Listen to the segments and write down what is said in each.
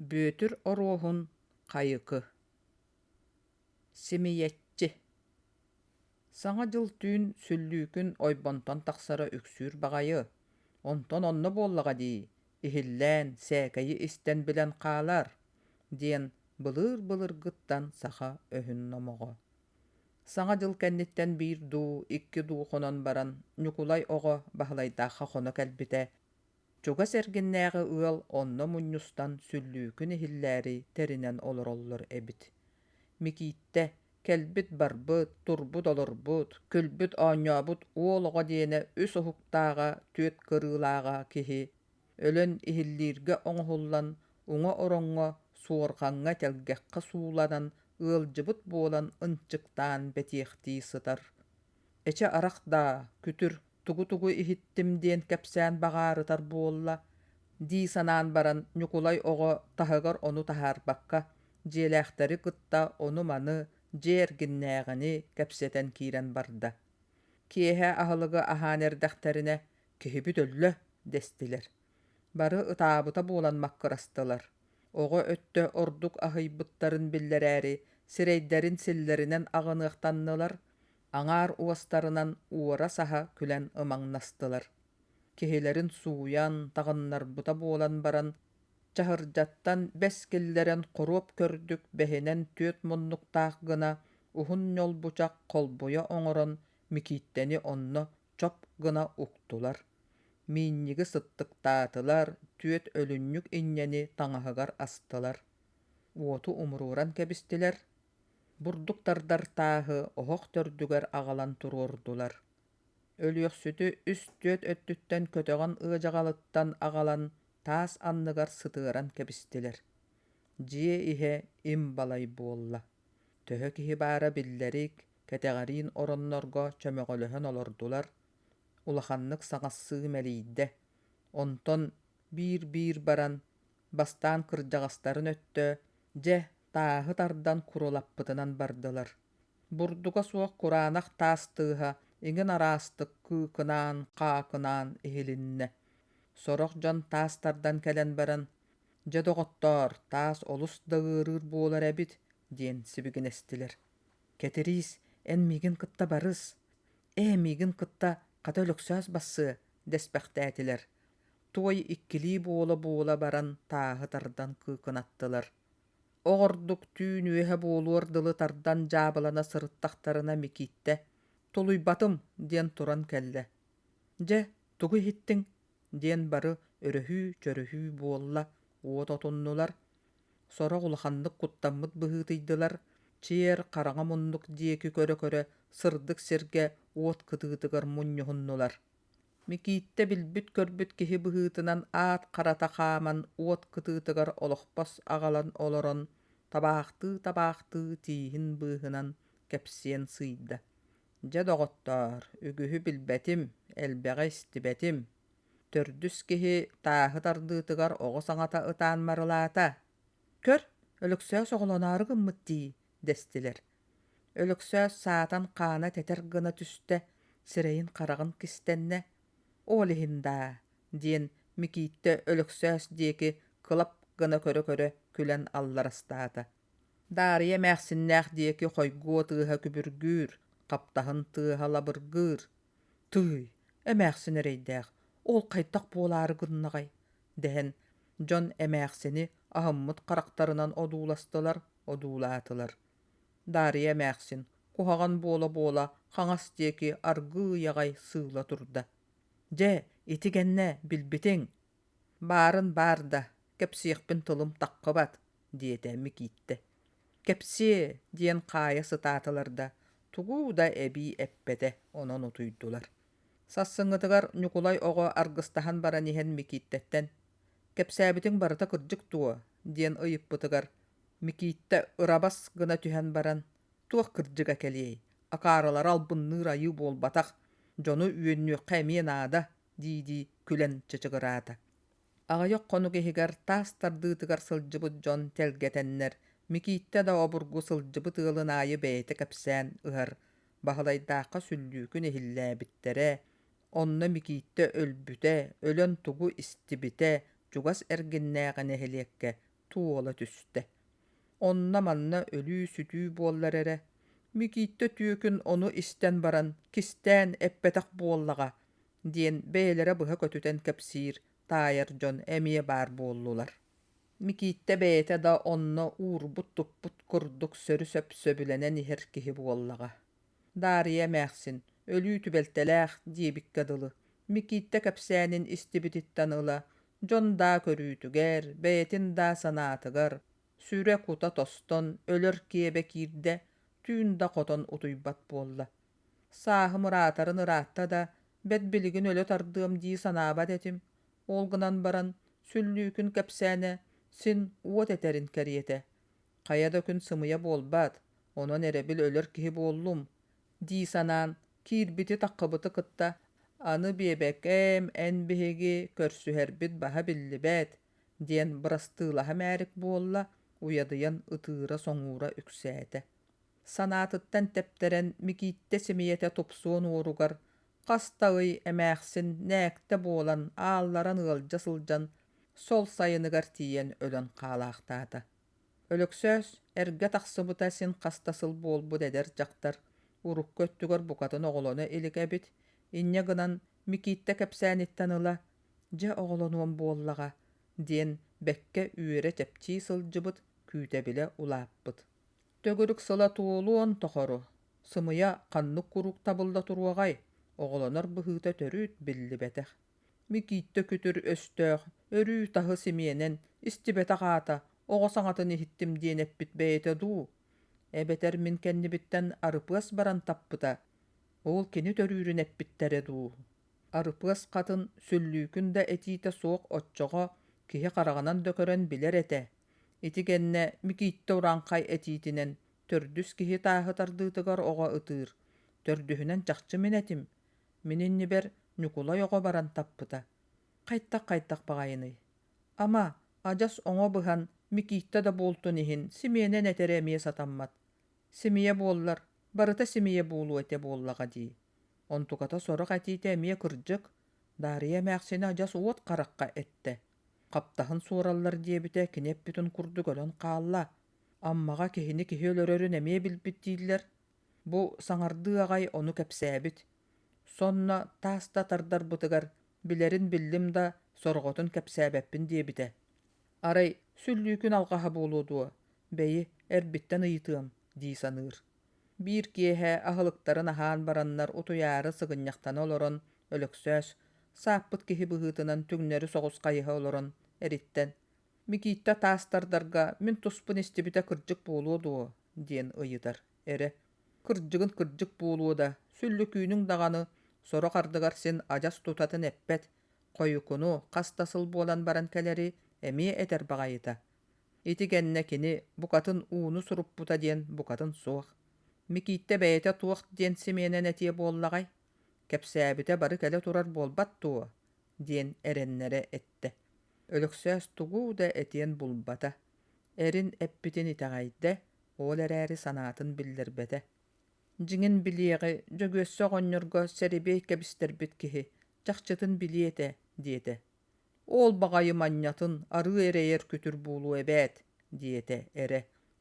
Бүөтүр Оруоһун Хайыкы Симийэччи Саҥа дьыл түүн сүллүүкүн ойбонтон тахсара үксүүр баҕайы, онтон онно буоллаҕа дии, иһиллээн, сээкэйи истэн билэн хаалар, диэн былыыр-былыргыттан саха өһүн номоҕо. Саҥа дьыл кэнниттэн биир дуу, икки дуу хонон баран Ньукулай оҕо Баһылайдаахха хоно кэлбитэ Чугас эргиннээҕи ыал онно мунньустан сүллүүкүн иһиллээри тэринэн олороллор эбит. Микииттэ кэлбит-барбыт, турбут-олорбут, күлбүт-оонньообут уол оҕо диэнэ үс уһуктааҕа, түөрт кырыылааҕа киһи өлөн иһиллииргэ оҥоһуллан уҥа ороҥҥо, суорҕаҥҥа, тэлгэххэ сууланан ыалдьыбыт буолан ынчыктаан бэтиэхтии сытар. Эчи арах даа, күтүр, тугу-тугу иһиттим диэн кэпсээн баҕаарытар буолла дии санаан баран Ньукулай оҕо таһыгар ону таһаарбакка, дьиэлээхтэри кытта ону-маны, дьиэ эргиннээҕини кэпсэтэн киирэн барда. Киэһэ аһылыгы аһаан эрдэхтэринэ «Киһибит өллө» дэстилэр. Бары ытаабыта буолан маккырастылар. Оҕо өттө ордук аһыйбыттарын биллэрээри сирэйдэрин силлэринэн аҕыныахтаннылар, аҥаар уостарынан уора-саһа күлэн ымаҥнастылар. Киһилэрин сууйан, таҕыннарбыта буолан баран, чаһырдьаттан бэс киллэрэн хоруоп көрдүк бэһинэн түөрт муннуктаах гына уһун ньолбучах холбуйа оҥорон Микииттэни онно чоп гына уктулар. Миинньиги сыттыктаатылар, түөрт өлүнньүк инньэни таҥаһыгар астылар. Уоту умуруоран кэбистилэр, Бурдук тардар тааһы оһох төрдүгэр аҕалан туруордулар. Өлүөхсүтү үс-түөрт өттүттэн көтөҕөн ыадьаҕалыттан аҕалан таас анныгар сытыаран кэбистилэр. Дьиэ иһэ им балай буолла. Төһө киһи баара биллэрик, кэтэҕэриин ороннорго чөмөҕөлөһөн олордулар, улаханнык саҥассыы мэлийдэ. Онтон биир-биир баран, бастаан кырдьаҕастарын өттө, дьэ, тааһы тардан курулаппытынан бардылар. Бурдуга суох кураанах таас тыаһа иҥин араастык кыыкынаан, хаакынаан иһилиннэ. Сорох дьон таас тардан кэлэн баран, «Дьэ, доҕоттоор, таас олус да ыарыыр буолар эбит» диэн сибигинэстилэр. «Кэтириис, эн миигин кытта барыс, ээ, миигин кытта хата Өлөксөөс бассыа» дэспэхтээтилэр. Туой иккилии буола-буола баран тааһы тардан кыыкынаттылар. Оҕордук түүн үөһэ буолуор дылы тардан дьаабылана сырыттахтарына Микииттэ «Тулуйбатым» диэн туран кэллэ. «Дьэ, тугу иһиттиҥ?» диэн бары өрөһүү-чөрөһүү буолла, уот отуннулар. Сорох улаханнык куттаммыт быһыытыйдылар, чиэр хараҥа муннук диэки көрө-көрө сырдык сиргэ уот кытыытыгар мунньуһуннулар. Микииттэ билбит-көрбүт киһи быһыытынан аат харата хааман уот кытыытыгар олохпос аҕалан олорон, табаахтыы-табаахтыы тииһин быыһынан кэпсиэн сыыйда: «Дьэ, доҕоттоор, үгүһү билбэтим, элбэҕи истибэтим. Төрдүс киһи тааһы тардыытыгар оҕо саҥата ытаан марылаата: Көр, Өлөксөөс оҕолоноору гыммыт дии, дэстилэр. Өлөксөөс саатан хаана тэтэр гына түстэ, сирэйин-хараҕын кистэннэ: «Ол иһин даа» диэн Микииттэ Өлөксөөс диэки кылап гына көрө-көрө күлэн алларастаата. Даарыйа эмээхсиннээх диэки хойгуо тыаһа күбүргүүр, хаптаһын тыаһа лабыргыыр. «Тыый, эмээхсин эрэйдээх, ол хайдах буолаары гыннаҕай?» дэһэн дьон эмээхсини аһыммыт харахтарынан одууластылар, одуулаатылар. Даарыйа эмээхсин куһаҕан буола-буола хаҥас диэки аргыый аҕай сыыла турда: «Дьэ, ити гэннэ билбитиҥ, баарын баар да, кэпсиэхпин тылым таххыбат» диэтэ Микииттэ. «Кэпсиэ» диэн хаайа сытаатылар да, тугу да эбии эппэтэ, онон утуйдулар. Сарсыҥҥытыгар Ньукулай оҕо аргыстаһан баран иһэн Микииттэттэн «Кэпсээбитиҥ барыта кырдьык дуо?» диэн ыйыппытыгар Микииттэ ырабас гына түһэн баран «Туох кырдьыга кэлиэй, акаарылары албынныыр айыы буолбатах, дьону үөннүөххэ эмиэ наада» дии-дии күлэн чычыгыраата. Аҕыйах хонук иһигэр таас тардыытыгар сылдьыбыт дьон тэлгэтэннэр, Микииттэ да обургу сылдьыбыт ыалын аайы бэйэтэ кэпсээн ыһар, Баһылайдаахха сүллүүкүн иһиллээбиттэрэ, онно Микииттэ өлбүтэ, өлөн тугу истибитэ чугас эргиннээҕи нэһилиэккэ. туола түстэ. Онно-манна өлүү-сүтүү буоллар эрэ, Микииттэ түөкүн ону истэн баран кистээн эппэтэх буоллаҕа диэн бэйэлэрэ быһа көтүтэн кэпсиир, таайар дьон эмиэ баар буоллулар. Микииттэ бэйэтэ да онно уурбут-туппут курдук сөрү-сөп сөбүлэнэн иһэр киһи буоллаҕа. Даарыйа эмээхсин өлүү түбэлтэлээх диэбиккэ дылы, Микииттэ кэпсээнин истибититтэн ыла дьон даа көрүүтүгэр, бэйэтин даа санаатыгар сүрэ-кута тостон, өлөр киэбэ киирдэ, түүн да хотон утуйбат буолла. Сааһым ыраатарын ыраатта да, бэт билигин өлө тардыам дии санаабат этим. Ол гынан баран, сүллүүкүн кэпсээнэ син уот этэрин кэриэтэ. Хайа да күн сымыйа буолбат, онон эрэбил өлөр киһи буоллум дии санаан, киирбити-таххыбыты кытта аны биэбэкээм, эн биһиги көрсүһэрбит баһа биллибэт диэн бырастыылаһа мээрик буолла, уйадыйан ытыыра-соҥуура үксээтэ. Санаатыттан тэптэрэн Микииттэ симийэтэ тупсуон уоругар хас да ый эмээхсин нээктэ буолан аалларан ыалдьа сылдьан сол сайыныгар тиийэн өлөн хаалаахтаата. Өлөксөөс эргэ тахсыбыта син хас да сыл буолбут эдэр дьахтар урукку өттүгэр букатын оҕолоно илик эбит, инньэ гынан Микииттэ кэпсээниттэн ыла «Дьэ оҕолонуом буоллаҕа» диэн бэккэ үөрэ-чэпчии сылдьыбыт, күүтэбилэ улааппыт. Төгүрүк сыла туолуон тохору, сымыйа ханнык куруук табылла туруоҕай, оҕолонор быһыыта төрүт биллибэтэх. Микииттэ күтүр өстөөх, өрүү таһы симиэнэн, истибэтэх аата, оҕо саҥатын иһиттим диэн эппит бэйэтэ дуу? Эбэтэр мин кэннибиттэн Арыпыас баран таппыта, ол кини төрүүрүн эппиттэрэ дуу? Арыпыас хатын сүллүүкүн да этиитэ суох оччоҕо киһи хараҕынан да көрөн билэр этэ. Ити гэннэ Микииттэ урааҥхай этиитинэн төрдүс киһи тааһы тардыытыгар оҕо ытыыр, төрдүһүнэн чахчы мин этим, Мин иннибэр Ньукулай оҕо баран таппыта. Хайтах-хайтах баҕайыный? Ама, адьас оҥо быһан, Микииттэ да буолтун иһин симиэнэн этэрэ эмиэ сатаммат. Симийэ буоллар, барыта симийэ буолуо этэ буоллаҕа дии. Онтуката сорох этиитэ эмиэ кырдьык, Даарыйа эмээхсинэ адьас уот харахха эттэ. Хаптаһын суораллар диэбитэ кини эппитин курдук өлөн хаалла. Аммаҕа киһини киһи өлөрөрүн эмиэ билбит дииллэр. Бу саҥардыы аҕай ону кэпсээбит. Сонно таас да тардарбытыгар билэрин биллим да, сорҕотун кэпсээбэппин диэбитэ. Арай сүллүүкүн алҕаһа буолуо дуо, бэйи, эрбиттэн ыйытыам дии саныыр. Биир киэһэ аһылыктарын аһаан бараннар утуйаары сыгынньахтана олорон Өлөксөөс, сааппыт киһи быһыытынан түҥнэри соҕус хайыһа олорон, эриттэн «Микииттэ таас тардарга мин туспун истибитэ кырдьык буолуо дуо?» диэн ыйытар. Эрэ «Кырдьыгын кырдьык буолуо да, сүллүкүүнүҥ даҕаны сорох ардыгар син адьас тутатын эппэт, хойукуну хас да сыл буолан баран кэлэри эмиэ этэр баҕайыта. Ити гэннэ кини букатын ууну суруппута диэн букатын суох. Микииттэ бэйэтэ туох диэн симиэнэн этиэ буоллаҕай? Кэпсээбитэ бары кэлэ турар буолбат дуо?» диэн эрэннэрэ эттэ. Өлөксөөс тугу да этиэн булбата. Эрин эппитин итэҕэйдэ, ол эрээри санаатын биллэрбэтэ. Дьиҥин билиэҕи Дьөгүөссэ оҕонньорго сэрибиэй кэбистэрбит киһи чахчытын билиэ этэ диэтэ. Ол баҕайы манньатын арыы эрэйэр күтүр буолуо эбээт диэтэ эрэ,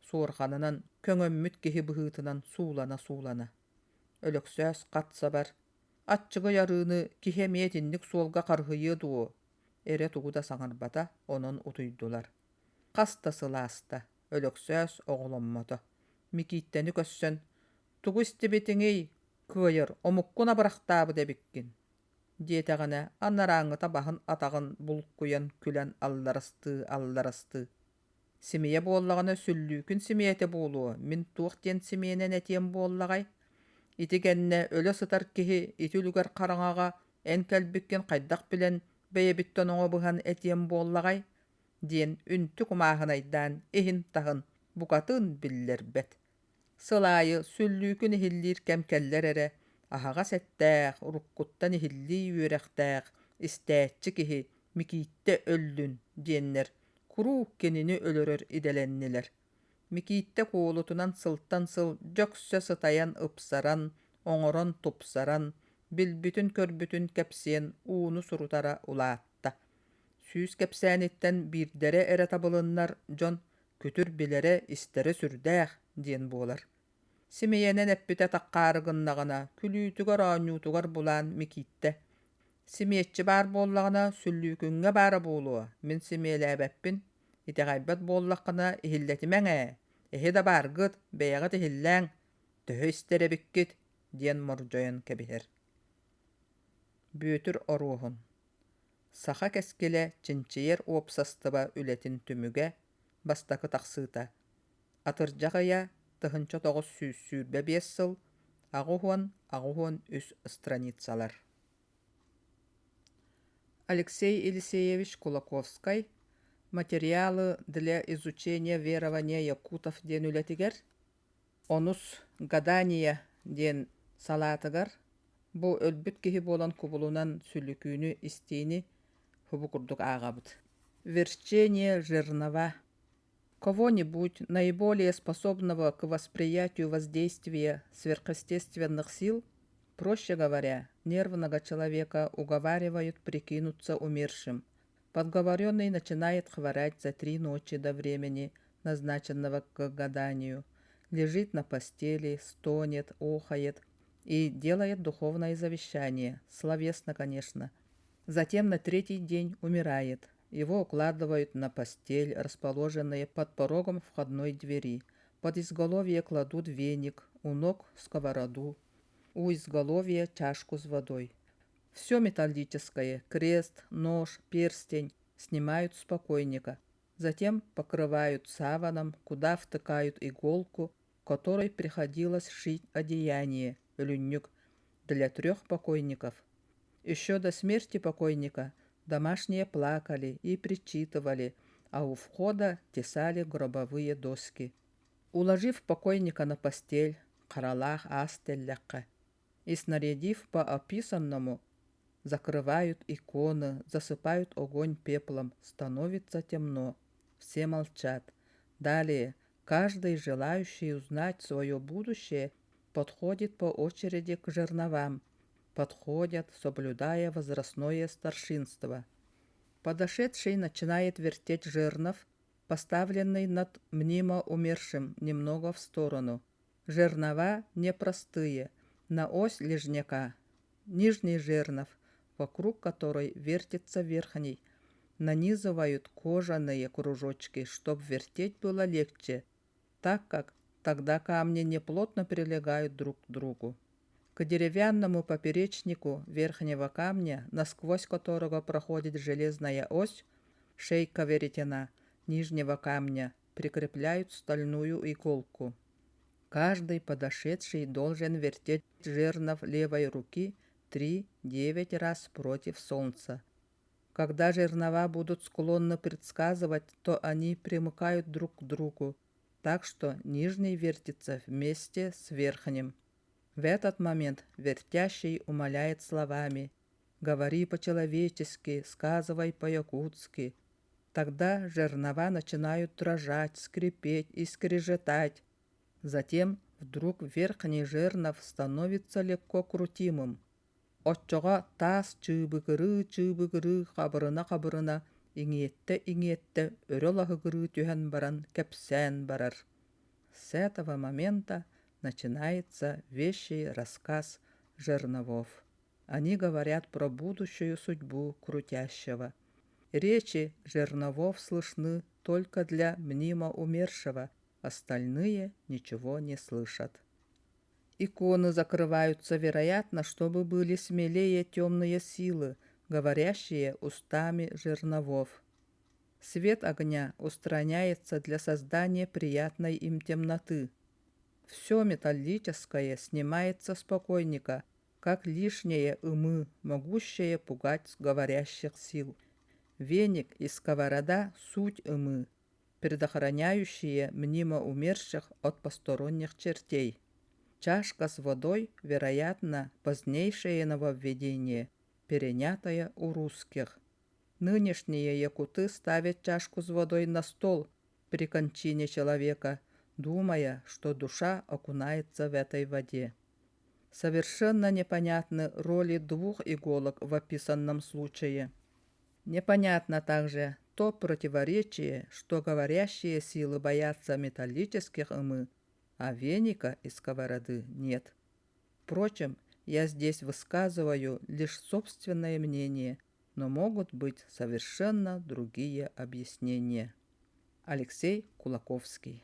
суорҕанынан көҥөммүт киһи быһыытынан суулана-суулана. Өлөксөөс хат сабар, аччыгый арыыны киһи эмиэ итинник суолга харыһыйыа дуо? Эрэ тугу да саҥарбата, онон утуйдулар. Хас да сыл ааста, Өлөксөөс оҕоломмото. Микииттэни көрсөн, «Тугу истибитиҥий, кыайар, омуккун абырахтаабыт эбиккин» диэтэҕинэ, анарааҥҥыта баһын-атаҕын булкуйан күлэн алларастыы-алларастыы: «Симийэ буоллаҕына сүллүүкүн симийэтэ буолуо, мин туох диэн симиэнэн этиэм буоллаҕай? Ити гэннэ өлө сытар киһи ити үлүгэр хараҥаҕа эн кэлбиккин хайдах билэн бэйэбиттэн оҥо быһан этиэм буоллаҕай?» диэн үнтү кумааһынайдаан иһин-таһын букатын биллэрбэт. Сыл аайы сүллүүкүн иһиллиир кэм кэллэр эрэ, аһаҕас эттээх, уруккуттан иһиллии үөрэхтээх истээччи киһи Микииттэ өллүн диэннэр куруук кинини өлөрөр идэлэннилэр. Микииттэ куолутунан сылтан сыл дьөксө сытайан ыпсаран, оҥорон тупсаран, билбитин-көрбүтүн кэпсиэн ууну сурутара улаатта. Сүүс кэпсээниттэн биирдэрэ эрэ табылыннар дьон күтүр билэрэ, истэрэ сүрдээх диэн буолар. Симийэнэн эппитэ таххаары гыннаҕына, күлүүтүгэр-оонньуутугар булаан Микииттэ: «Симиэччи баар буоллаҕына, сүллүүкүҥҥэ баара буолуо, мин симиэлээбэппин, итэҕэйбэт буоллаххына иһиллэтимэҥ ээ, эһи да бааргыт, бэйэҕит иһиллээҥ, төһө истэр эбиккит» диэн мордьойон кэбиһэр. Бүөтүр Оруоһун Саха кэскилэ чинчийэр уопсастыба үлэтин түмүгэ бастакы тахсыыта. Атырдьах ыйа 1925 сыл 80-83 страницалар. Алексей Елисеевич Кулаковскай «Материалы для изучения верования якутов» диэн үлэтигэр онус «Гадание» диэн салаатыгар бу өлбүт киһи буолан кубулунан сүлүкүүнү истиини хубу курдук ааҕабыт. Верчение жернова Кого-нибудь, наиболее способного к восприятию воздействия сверхъестественных сил, проще говоря, нервного человека уговаривают прикинуться умершим. Подговоренный начинает хворать за три ночи до времени, назначенного к гаданию, лежит на постели, стонет, охает и делает духовное завещание, словесно, конечно. Затем на третий день умирает. Его укладывают на постель, расположенную под порогом входной двери. Под изголовье кладут веник, у ног сковороду, у изголовья чашку с водой. Все металлическое – крест, нож, перстень – снимают с покойника. Затем покрывают саваном, куда втыкают иголку, которой приходилось шить одеяние, өлүнньүк, для трех покойников. Еще до смерти покойника домашние плакали и причитывали, а у входа тесали гробовые доски. Уложив покойника на постель, харалаах аас тэллэххэ, и снарядив по описанному, закрывают иконы, засыпают огонь пеплом, становится темно. Все молчат. Далее каждый желающий узнать свое будущее подходит по очереди к жерновам. Подходят, соблюдая возрастное старшинство. Подошедший начинает вертеть жернов, поставленный над мнимо умершим немного в сторону. Жернова непростые, на ось лежняка, нижний жернов, вокруг которой вертится верхний, нанизывают кожаные кружочки, чтоб вертеть было легче, так как тогда камни не плотно прилегают друг к другу. К деревянному поперечнику верхнего камня, насквозь которого проходит железная ось, шейка веретена, нижнего камня, прикрепляют стальную иголку. Каждый подошедший должен вертеть жернов левой руки 3-9 раз против солнца. Когда жернова будут склонны предсказывать, то они примыкают друг к другу, так что нижний вертится вместе с верхним. В этот момент вертящий умоляет словами «Говори по-человечески, сказывай по-якутски». Тогда жернова начинают дрожать, скрипеть и скрежетать. Затем вдруг верхний жернов становится легко крутимым. Оччоҕо таас чыыбыгырыы-чыыбыгырыы хабырына-хабырына, иҥиэттэ-иҥиэттэ өрө лаһыгырыы түһэн баран кэпсээн барар. С этого момента начинается вещий рассказ жерновов. Они говорят про будущую судьбу крутящего. Речи жерновов слышны только для мнимо умершего, остальные ничего не слышат. Иконы закрываются, вероятно, чтобы были смелее темные силы, говорящие устами жерновов. Свет огня устраняется для создания приятной им темноты. Все металлическое снимается с покойника, как лишнее ымы, могущее пугать говорящих сил. Веник и сковорода – суть ымы, предохраняющие мнимо умерших от посторонних чертей. Чашка с водой, вероятно, позднейшее нововведение, перенятое у русских. Нынешние якуты ставят чашку с водой на стол при кончине человека, думая, что душа окунается в этой воде. Совершенно непонятны роли двух иголок в описанном случае. Непонятно также то противоречие, что говорящие силы боятся металлических ымы, а веника и сковороды нет. Впрочем, я здесь высказываю лишь собственное мнение, но могут быть совершенно другие объяснения. Алексей Кулаковский.